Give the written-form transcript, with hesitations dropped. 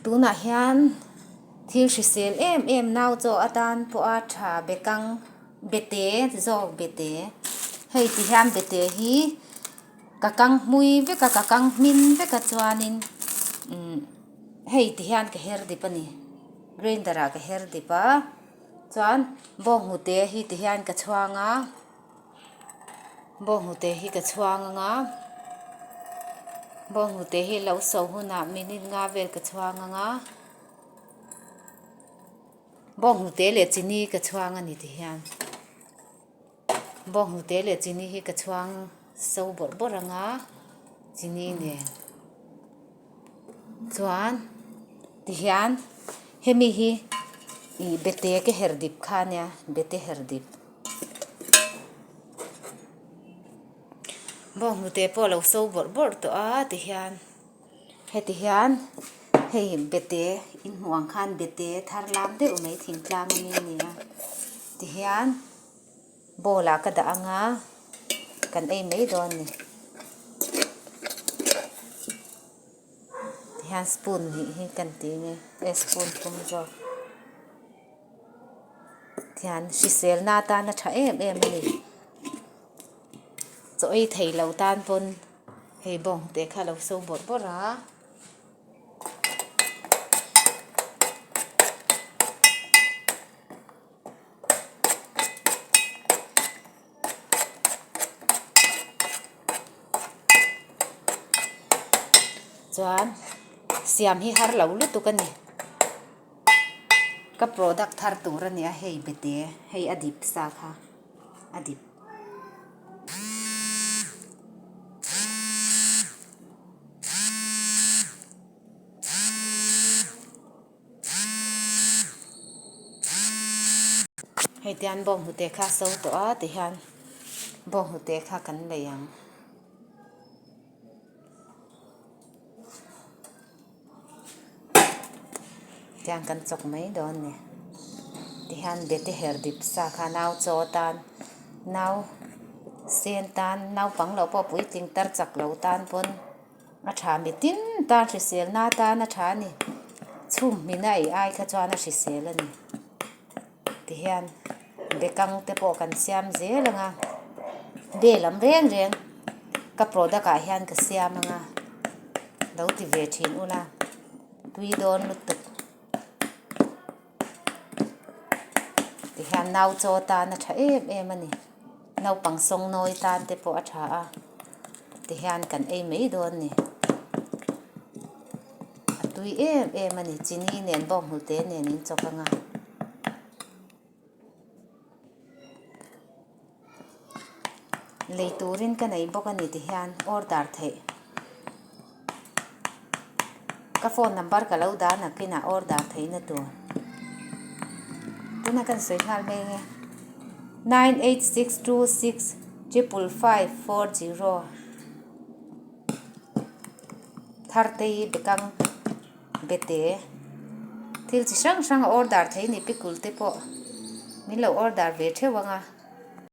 Tunah hian thil hrisel em em nau chaw atan pawha tha bekang bete zawk bete hei ti hian bete hi ka kang hmui vek a ka kang hmin vek a chuanin umm hei ti hian ka her dip a ni grinder ah ka her dip a chuan bawnghnute hi ti hian ka chhuang a. Bawnghnute hi ka chhuang ang a, bawnghnute hi lo so hunah minute nga vel ka chhuang ang a, bawnghnute leh chini ka chhuang a ni ti hian bawnghnute leh chini hi ka chhuang so bawrh bawrh ang a chini nen chuan ti hian hemi hi ih bete ka her dip kha a nia bete her dip. Bawnghnute pawh a lo so bawrh bawrh tawh a tihian heti hian hei bete in hmuh ang khan bete thar lam deuh mai thingtlang ami a ni a tihian bowl ah ka dah ang a kan ei mai dawn a ni tihian spoon hnih hi kan ti ang e spoon thum zawk. Thian hriselna atana tha em em a ni. Chaw ei thei lo tan pawn hei bawng te kha a lo so bawrh bawrh a. Chuan siam hi har lo lutuk a ni. Ka product thar tur a nia hei bete hei a dip sa kha a dip. Hei tian bawnghnute kha a so tawh a tihian bawnghnute kha kan lei ang. Tiang kan chawk mai dawn a ni tihian bete her dip sa kha nau chaw atan nau sen tan naupang lo pawh puitling tar chak lo tan pawn a tha mi tin tan hrisel na tan a tha a ni chhum hmin a ei ai kha chuan a hrisel a ni. Tihian bekang te pawh kan siam zel ang a, be lam reng reng ka product ah hian ka siam ang a, lo ti ve thin ula tui dawn lutuk. Tihian nau chaw tan a tha em em a ni, naupang sawngnawi tan te pawh a tha a, tihian kan ei mai dawn a ni. A tui em em a ni, chini nen bawnghnute nen in chawk ang a. Lei turin ka nei bawk a ni ti hian order theih. Ka phone number ka lo dah nakinah order theihna tur. Tuna kan sawi nghal mai ang e. 98626 55540. Thartei bekang bete thil chi hrang hrang a order thei a ni pickle te pawh min lo order ve theuh ang a.